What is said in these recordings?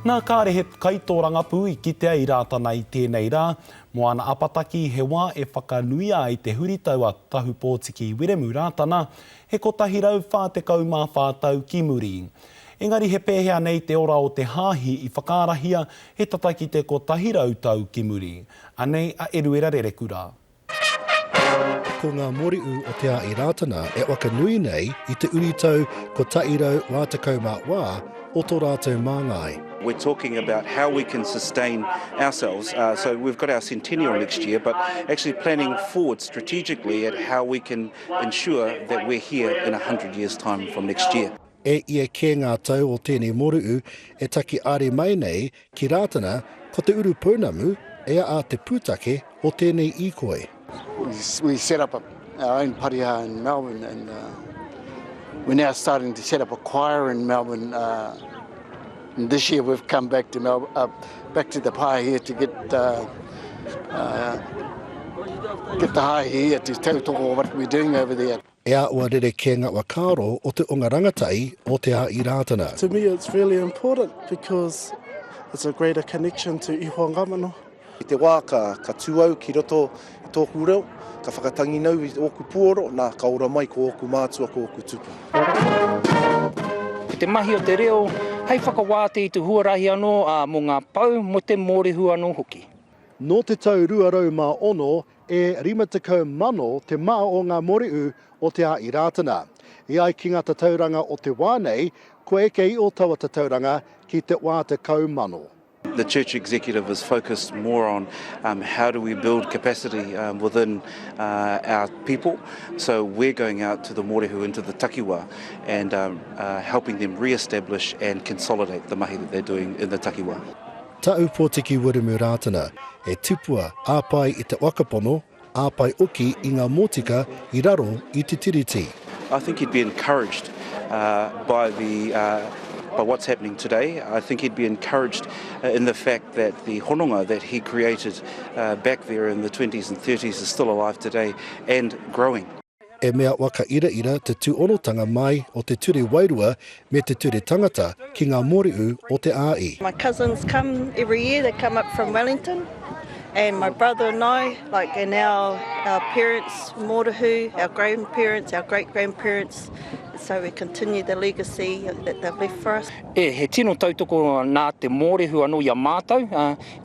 Nā, kāre he kaitōrangapū i kitea i Rātana i tēnei rā. Mō ana apataki, he wā e whakanuia ai te huritau a Tahupōtiki Wiremu Rātana, he 144 tau ki muri. Engari he pēhea nei te ora o te hāhi i whakaarahia he tata ki te 100 tau ki muri? Anei a Eruera Rerekura. Ko ngā moriu o Te Āi Rātana e whakanui nei i te uritau 144 o tō rātou māngai. We're talking about how we can sustain ourselves, so we've got our centennial next year, but actually planning forward strategically at how we can ensure that we're here in 100 years time from next year. E ia kē ngā tau o tēnei moriu e taki are mai nei ki Rātana ko te urupounamu e a te pūtake o tēnei īkoi. We set up our own pariha in Melbourne and we're now starting to set up a choir in Melbourne and this year we've come back to Melbourne, uh, back to the pā here to get uh, uh, get the hāhi here to tautoko what we're doing over there. E āua rerekē ngā whakaaro o te onga rangatahi o Te Āi Rātana. To me it's really important because it's a greater connection to Ihuangamano. I te wā ka, ka tū au ki roto i tōku reo, ka whakatangi nau i ōku puoro, nā, ka ora mai ko ōku mātua, ko ōku tūpuna. Ko te mahi o te reo hei whakawātea i te huarahi anō, ā, mō ngā pou, mō te mōrehu anō hoki. Nō te tau 206, E 50,000 te maha o ngā moriu o Te Āi Rātana. E ai ki ngā tatauranga o te wā nei, kua eke iho taua tatauranga ki te 40,000. The church executive is focused more on how do we build capacity within our people, so we're going out to the mōrehu into the takiwā and helping them re-establish and consolidate the mahi that they're doing in the takiwā. Taupotiki Wiremu Rātana, e tipua ā-pai i te whakapono, ā-pai oki i ngā motika i raro i te Tiriti. I think he'd be encouraged by the by what's happening today. I think he'd be encouraged in the fact that the hononga that he created back there in the twenties and thirties is still alive today and growing. E mea whakairaira te tūonotanga mai o te ture wairua me te ture tangata ki ngā mōrehu o te āi. My cousins come every year, they come up from Wellington and my brother and I, like and our, our parents mōrehu, our grandparents, our great grandparents, so we continue the legacy that they've left for us. E, he tino tautoko nā te mōrehu anō i a mātou,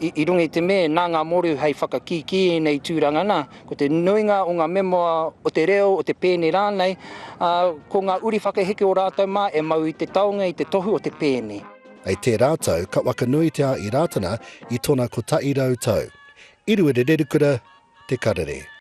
i, i runga i te mea nā ngā mōrehu hei whakakīkī ēnei tūranga nā, Ko te nuinga o ngā mema o te reo, o te pēne rānei, ā, ko ngā uri whakaheke o rātou mā e mau i te taonga, i te tohu o te pēne. Hei tērā tau ka whakanui te Āi Rātana i tōna 100 tau. Iruere Rerukura, Te Karere.